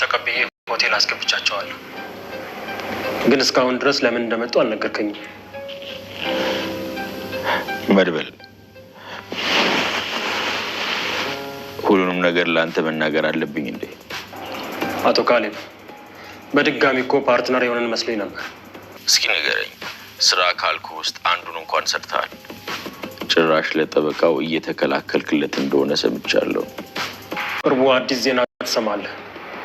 ተቀብዬ ሆቴል አስገብቻቸዋለሁ። ግን እስካሁን ድረስ ለምን እንደመጡ አልነገርከኝም። መድብል፣ ሁሉንም ነገር ለአንተ መናገር አለብኝ እንዴ? አቶ ካሌብ፣ በድጋሚ እኮ partner የሆንን መስሎኝ ነበር። እስኪ ንገረኝ፣ ስራ ካልኩ ውስጥ አንዱን እንኳን ሰርተሃል? ጭራሽ ለጠበቃው እየተከላከልክለት እንደሆነ ሰምቻለሁ። ቅርቡ አዲስ ዜና ትሰማለህ።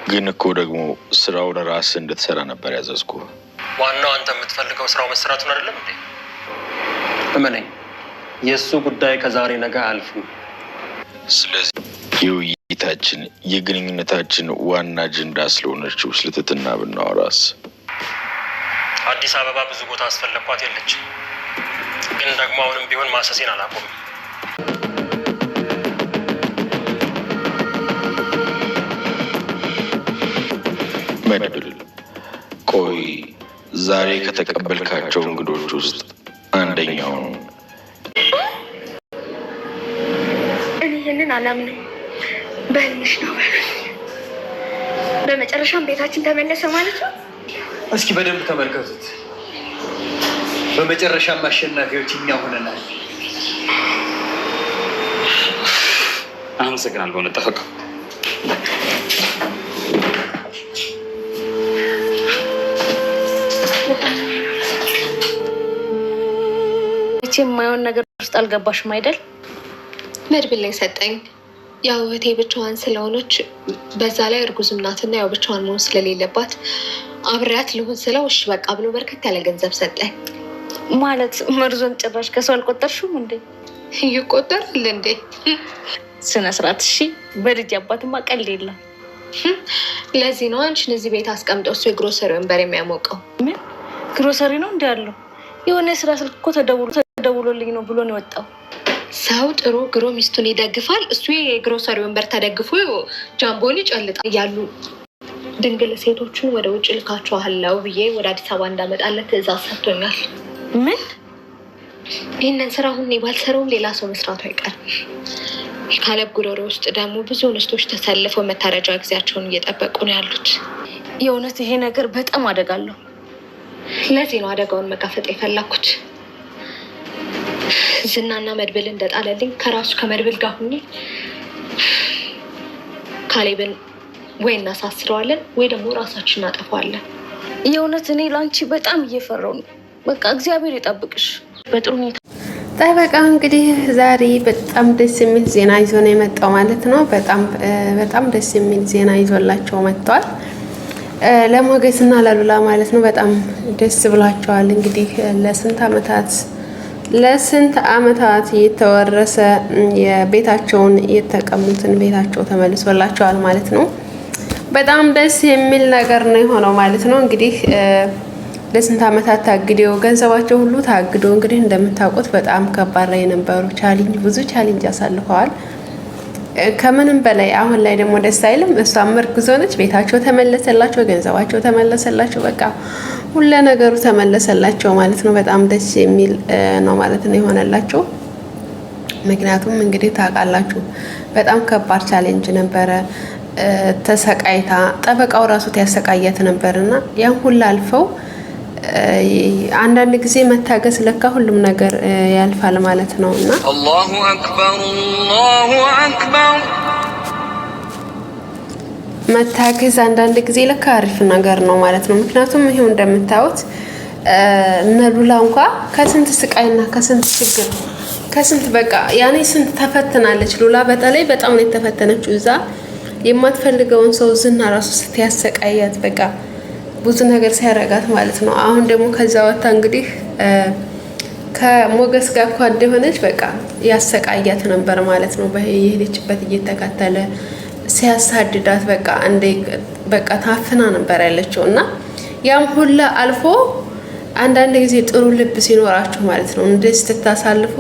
ግን እኮ ደግሞ ስራውን ራስህ እንድትሰራ ነበር ያዘዝኩ። ዋናው አንተ የምትፈልገው ስራው መሰራቱን አይደለም እንዴ? እመነኝ፣ የእሱ ጉዳይ ከዛሬ ነገ አያልፍም። ስለዚህ የውይይታችን የግንኙነታችን ዋና አጀንዳ ስለሆነችው ስለ ትህትና ብናወራስ? አዲስ አበባ ብዙ ቦታ አስፈለግኳት የለችም። ግን ደግሞ አሁንም ቢሆን ማሰሴን አላቆምም። መድብል፣ ቆይ ዛሬ ከተቀበልካቸው እንግዶች ውስጥ አንደኛውን እኔ ይህንን አላምንም። በህልምሽ ነው በሉኝ። በመጨረሻም ቤታችን ተመለሰ ማለት ነው። እስኪ በደንብ ተመልከቱት። በመጨረሻም አሸናፊዎች እኛ ሆነናል። አመሰግናለሁ በእውነት ጠበቃው። መቼ የማይሆን ነገር ውስጥ አልገባሽም አይደል? መድብል ላይ ሰጠኝ። ያው እህቴ ብቻዋን ስለሆነች በዛ ላይ እርጉዝም ናትና ያው ብቻዋን መሆን ስለሌለባት አብሬያት ልሁን ስለው እሺ በቃ ብሎ በርከት ያለ ገንዘብ ሰጠኝ። ማለት መርዞን ጭራሽ ከሰው አልቆጠርሽም እንዴ? ይቆጠራል እንዴ? ስነ ስርዓት። እሺ፣ በልጅ አባትማ ቀልድ የለም። ለዚህ ነው አንቺን እዚህ ቤት አስቀምጠው እሱ የግሮሰሪ ወንበር የሚያሞቀው። ምን ግሮሰሪ ነው እንዲ ያለው? የሆነ የስራ ስልክ እኮ ተደውሎልኝ ነው ብሎ ነው የወጣው። ሰው ጥሮ ግሮ ሚስቱን ይደግፋል። እሱ የግሮሰሪ ወንበር ተደግፎ ጃምቦን ይጨልጣል እያሉ ድንግል ሴቶችን ወደ ውጭ ልካችኋለሁ ብዬ ወደ አዲስ አበባ እንዳመጣለት ትዕዛዝ ሰጥቶኛል። ምን? ይህንን ስራ አሁን እኔ ባልሰራውም ሌላ ሰው መስራቱ አይቀርም። የካለብ ጉሮሮ ውስጥ ደግሞ ብዙ እንስቶች ተሰልፈው መታረጃ ጊዜያቸውን እየጠበቁ ነው ያሉት። የእውነት ይሄ ነገር በጣም አደጋለሁ። ለዚህ ነው አደጋውን መጋፈጥ የፈለኩት። ዝናና መድብል እንደጣለልኝ ከራሱ ከመድብል ጋር ሁኜ ካሌብን ወይ እናሳስረዋለን ወይ ደግሞ ራሳችን እናጠፋዋለን። የእውነት እኔ ለአንቺ በጣም እየፈራው ነው። በቃ እግዚአብሔር ይጠብቅሽ በጥሩ ሁኔታ። ጠበቃው እንግዲህ ዛሬ በጣም ደስ የሚል ዜና ይዞ ነው የመጣው ማለት ነው። በጣም በጣም ደስ የሚል ዜና ይዞላቸው መጥቷል። ለሞገስና ለሉላ ማለት ነው። በጣም ደስ ብሏቸዋል። እንግዲህ ለስንት ዓመታት የተወረሰ የቤታቸውን የተቀሙትን ቤታቸው ተመልሶላቸዋል ማለት ነው። በጣም ደስ የሚል ነገር ነው የሆነው ማለት ነው። እንግዲህ ለስንት ዓመታት ታግደው ገንዘባቸው ሁሉ ታግዶ እንግዲህ እንደምታውቁት በጣም ከባድ ላይ የነበሩ challenge፣ ብዙ challenge አሳልፈዋል። ከምንም በላይ አሁን ላይ ደግሞ ደስ አይልም። እሷም እርጉዝ ሆነች፣ ቤታቸው ተመለሰላቸው፣ ገንዘባቸው ተመለሰላቸው፣ በቃ ሁለ ነገሩ ተመለሰላቸው ማለት ነው። በጣም ደስ የሚል ነው ማለት ነው የሆነላቸው። ምክንያቱም እንግዲህ ታውቃላችሁ በጣም ከባድ challenge ነበረ። ተሰቃይታ ጠበቃው ራሱ ያሰቃያት ነበር እና ያን ሁላ አልፈው አንዳንድ ጊዜ መታገስ ለካ ሁሉም ነገር ያልፋል ማለት ነው እና الله أكبر الله أكبر። መታገዝ አንዳንድ ጊዜ ለካ አሪፍ ነገር ነው ማለት ነው። ምክንያቱም ይሄው እንደምታዩት እነ ሉላ እንኳ ከስንት ስቃይና ከስንት ችግር ከስንት በቃ ያኔ ስንት ተፈትናለች። ሉላ በተለይ በጣም ነው የተፈተነችው። እዛ የማትፈልገውን ሰው ዝና ራሱ ስትያሰቃያት በቃ ብዙ ነገር ሲያረጋት ማለት ነው። አሁን ደግሞ ከዛ ወታ እንግዲህ ከሞገስ ጋር እኳ እንደሆነች በቃ ያሰቃያት ነበር ማለት ነው። የሄደችበት እየተከተለ ሲያሳድዳት በቃ እንደ በቃ ታፍና ነበር ያለችው እና ያም ሁላ አልፎ አንዳንድ ጊዜ ጥሩ ልብ ሲኖራችሁ ማለት ነው እንደዚህ ስታሳልፉ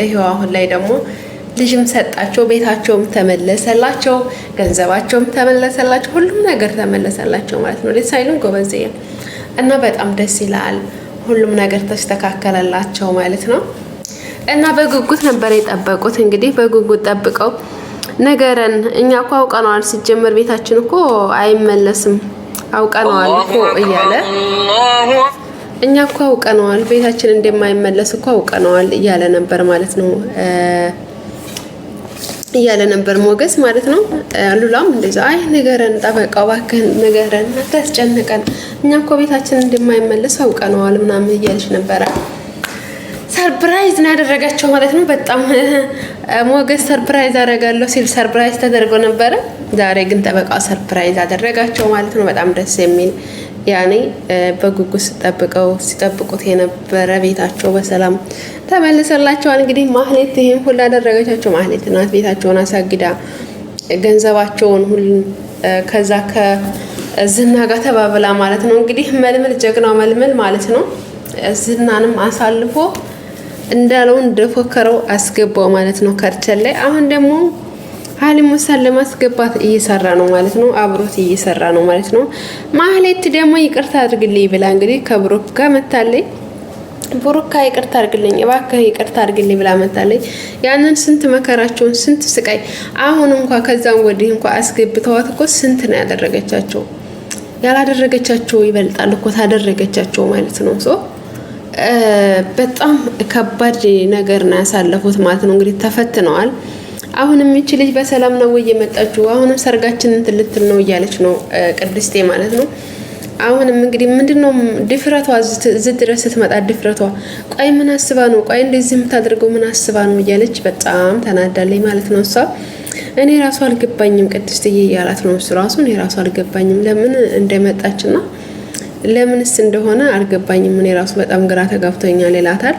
ይሄው አሁን ላይ ደግሞ ልጅም ሰጣቸው፣ ቤታቸውም ተመለሰላቸው፣ ገንዘባቸውም ተመለሰላቸው፣ ሁሉም ነገር ተመለሰላቸው ማለት ነው። ደስ አይልም ጎበዝ? እና በጣም ደስ ይላል። ሁሉም ነገር ተስተካከለላቸው ማለት ነው። እና በጉጉት ነበር የጠበቁት። እንግዲህ በጉጉት ጠብቀው ነገረን፣ እኛ እኮ አውቀነዋል፣ ሲጀመር ቤታችን እኮ አይመለስም አውቀነዋል እኮ እያለ እኛ እኮ አውቀነዋል ቤታችን እንደማይመለስ እኮ አውቀነዋል እያለ ነበር ማለት ነው እያለ ነበር ሞገስ ማለት ነው። ሉላም እንደዛ አይ ንገረን፣ ጠበቃው እባክህን ንገረን፣ አታስጨንቀን፣ እኛ እኮ ቤታችን እንደማይመለስ አውቀነዋል ምናምን እያለች ነበረ። Surprise ነው ያደረጋቸው ማለት ነው። በጣም ሞገስ surprise አደርጋለሁ ሲል surprise ተደርጎ ነበረ። ዛሬ ግን ጠበቃው surprise አደረጋቸው ማለት ነው። በጣም ደስ የሚል ያኔ በጉጉት ሲጠብቀው ሲጠብቁት የነበረ ቤታቸው በሰላም ተመልሰላቸዋል። እንግዲህ ማህሌት ይህን ሁሉ ያደረገቻቸው ማህሌት ናት። ቤታቸውን አሳግዳ ገንዘባቸውን ሁሉ ከዛ ከዝና ጋር ተባብላ ማለት ነው። እንግዲህ መልምል ጀግናው መልምል ማለት ነው። ዝናንም አሳልፎ እንዳለው እንደፎከረው አስገባው ማለት ነው ከርቸል ላይ። አሁን ደግሞ ሀሊም ሙሳን ለማስገባት እየሰራ ነው ማለት ነው። አብሮት እየሰራ ነው ማለት ነው። ማህሌት ደግሞ ይቅርታ አድርግልኝ ብላ እንግዲህ ከብሩክ ጋር መታለች። ብሩካ ይቅርታ አድርግልኝ እባክህ ይቅርታ አድርግልኝ ብላ መታለች። ያንን ስንት መከራቸውን ስንት ስቃይ አሁን እንኳ ከዛም ወዲህ እንኳ አስገብተዋት እኮ ስንት ነው ያደረገቻቸው። ያላደረገቻቸው ይበልጣል እኮ ታደረገቻቸው ማለት ነው። So በጣም ከባድ ነገር ነው ያሳለፉት ማለት ነው። እንግዲህ ተፈትነዋል። አሁንም ይቺ ልጅ በሰላም ነው ወይ የመጣችው? አሁንም ሰርጋችንን እንትን ልትል ነው እያለች ነው ቅድስቴ ማለት ነው። አሁንም እንግዲህ ምንድነው ድፍረቷ? እዚህ ድረስ ስትመጣ ድፍረቷ፣ ቆይ ምን አስባ ነው? ቆይ እንደዚህ የምታደርገው ምን አስባ ነው እያለች በጣም ተናዳለች ማለት ነው። እሷ እኔ ራሱ አልገባኝም ቅድስትዬ እያላት ነው እሱ ራሱ እኔ ራሱ አልገባኝም ለምን እንደመጣችና ለምንስ እንደሆነ አልገባኝም። እኔ ራሱ በጣም ግራ ተጋብቶኛል ይላታል።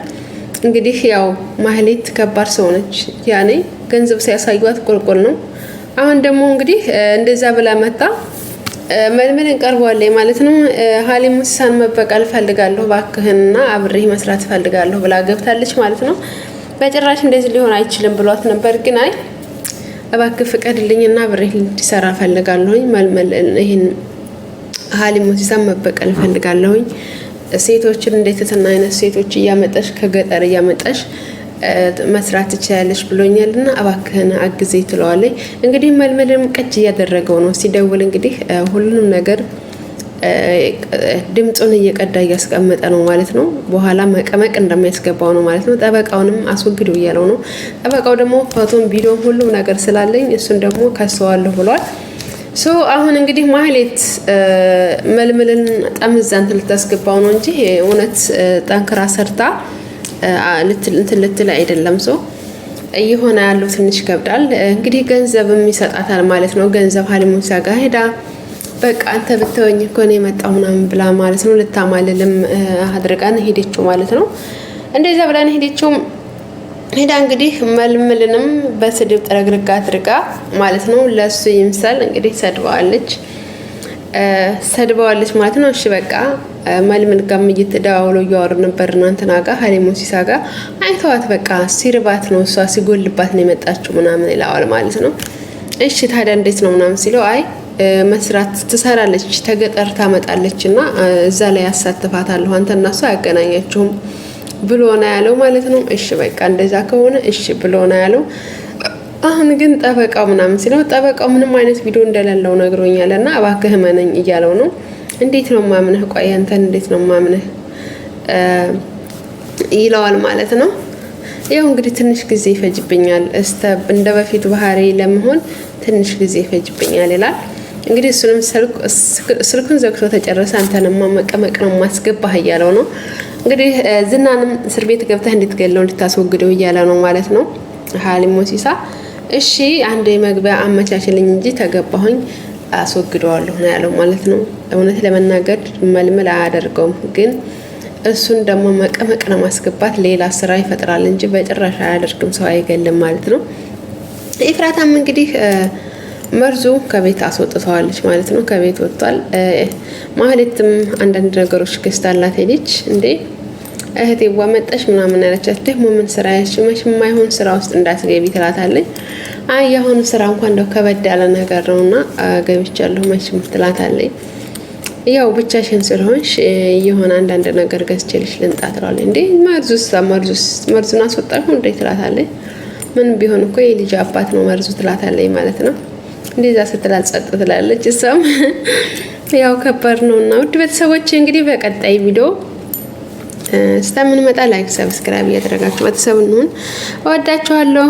እንግዲህ ያው ማህሌት ከባድ ሰው ነች። ያኔ ገንዘብ ሲያሳዩት ቁልቁል ነው። አሁን ደግሞ እንግዲህ እንደዛ ብላ መጣ መልመልን ቀርቧል ማለት ነው። ሀሊም ሙሳን መበቀል ፈልጋለሁ ባክህንና አብሬህ መስራት ፈልጋለሁ ብላ ገብታለች ማለት ነው። በጭራሽ እንደዚህ ሊሆን አይችልም ብሏት ነበር። ግን አይ እባክህ ፍቀድልኝና አብሬህ እንዲሰራ ፈልጋለሁኝ መልመል ይህን ሀሊም ሙሲሳን መበቀል ፈልጋለሁኝ። ሴቶችን እንደ ትትና አይነት ሴቶች እያመጣሽ ከገጠር እያመጣሽ መስራት ትችላለሽ ብሎኛል እና እባክህን አግዜ ትለዋለች። እንግዲህ መልመልም ቀጭ እያደረገው ነው ሲደውል እንግዲህ ሁሉንም ነገር ድምፁን እየቀዳ እያስቀመጠ ነው ማለት ነው። በኋላ መቀመቅ እንደሚያስገባው ነው ማለት ነው። ጠበቃውንም አስወግደው እያለው ነው። ጠበቃው ደግሞ ፎቶን፣ ቪዲዮም ሁሉም ነገር ስላለኝ እሱን ደግሞ ከሰዋለሁ ብሏል። So አሁን እንግዲህ ማህሌት መልምልን ጠምዛ እንትን ልታስገባው ነው እንጂ እውነት ጠንክራ ሰርታ እንትን ልትል አይደለም። So እየሆነ ያለው ትንሽ ይከብዳል። እንግዲህ ገንዘብም ይሰጣታል ማለት ነው። ገንዘብ ሀሊሙሳ ጋር ሄዳ በቃ አንተ ብትወኝ እኮ ነው የመጣው ምናምን ብላ ማለት ነው። ልታማልልም አድርጋን ሄደችው ማለት ነው። እንደዛ ብላን ሄደችው። ሄዳ እንግዲህ መልምልንም በስድብ ጥረግርጋ አድርጋ ማለት ነው። ለሱ ይምሰል እንግዲህ ሰድበዋለች ሰድበዋለች ማለት ነው። እሺ በቃ መልምል ጋርም እየተደዋውለው እያወሩ ነበር። እናንተና ጋር ሀሊሞ ሲሳ ጋር አይተዋት በቃ ሲርባት ነው እሷ ሲጎልባት ነው የመጣችው ምናምን ይለዋል ማለት ነው። እሺ ታዲያ እንዴት ነው ምናምን ሲለው አይ መስራት ትሰራለች ተገጠር ታመጣለች እና እዛ ላይ ያሳትፋታለሁ አንተ እና እሷ አያገናኛችሁም ብሎ ነው ያለው ማለት ነው። እሺ በቃ እንደዛ ከሆነ እሺ ብሎ ነው ያለው። አሁን ግን ጠበቃው ምናምን ሲለው ጠበቃው ምንም አይነት ቪዲዮ እንደሌለው ነግሮኛል እና እባክህ እመነኝ እያለው ነው። እንዴት ነው ማምነህ? ቆይ አንተን እንዴት ነው ማምነህ ይለዋል ማለት ነው። ያው እንግዲህ ትንሽ ጊዜ ይፈጅብኛል እስተ እንደ በፊቱ ባህሪ ለመሆን ትንሽ ጊዜ ይፈጅብኛል ይላል። እንግዲህ እሱንም ስልኩን ዘግቶ ተጨረሰ። አንተንማ መቀመቅ ነው ማስገባህ እያለው ነው። እንግዲህ ዝናንም እስር ቤት ገብተህ እንድትገለው እንድታስወግደው እያለ ነው ማለት ነው ሀሊም ሞሲሳ። እሺ አንድ መግቢያ አመቻችልኝ እንጂ ተገባሁኝ አስወግደዋለሁ ነው ያለው ማለት ነው። እውነት ለመናገር መልምል አያደርገውም፣ ግን እሱን ደግሞ መቀመቅ ለማስገባት ሌላ ስራ ይፈጥራል እንጂ በጭራሽ አያደርግም፣ ሰው አይገልም ማለት ነው። ኤፍራታም እንግዲህ መርዙ ከቤት አስወጥተዋለች ማለት ነው። ከቤት ወጥቷል። ማህሌትም አንዳንድ ነገሮች ገዝታላት ሄደች። እንዴ እህቴዋ መጣሽ ምናምን ያለቻት ደግሞ ምን ስራ ያች መች የማይሆን ስራ ውስጥ እንዳትገቢ ትላታለች። አይ የአሁኑ ስራ እንኳን እንደው ከበድ ያለ ነገር ነውና ገብቻለሁ መቼም ትላታለች። ያው ብቻሽን ስለሆንሽ የሆነ አንዳንድ ነገር ገዝቼልሽ ልምጣ ትለዋለች። እንዴ መርዙስ መርዙስ መርዙን አስወጣሽ እንዴ ትላታለች። ምን ቢሆን እኮ የልጅ አባት ነው መርዙ ትላታለች ማለት ነው። እንደዛ ስትላት ጸጥ ትላለች። እሷም ያው ከባድ ነው እና ውድ ቤተሰቦች እንግዲህ በቀጣይ ቪዲዮ እስከምንመጣ like፣ subscribe እያደረጋችሁ ቤተሰብ እንሁን። እወዳችኋለሁ።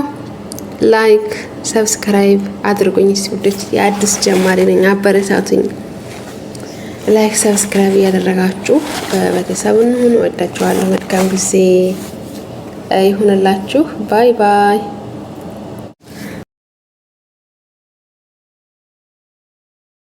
Like subscribe አድርጉኝ። እስቲ ውዶች የአዲስ ጀማሪ ነኝ፣ አበረታቱኝ። Like subscribe እያደረጋችሁ ቤተሰብ እንሁን። እወዳችኋለሁ። መልካም ጊዜ ይሁንላችሁ። Bye bye።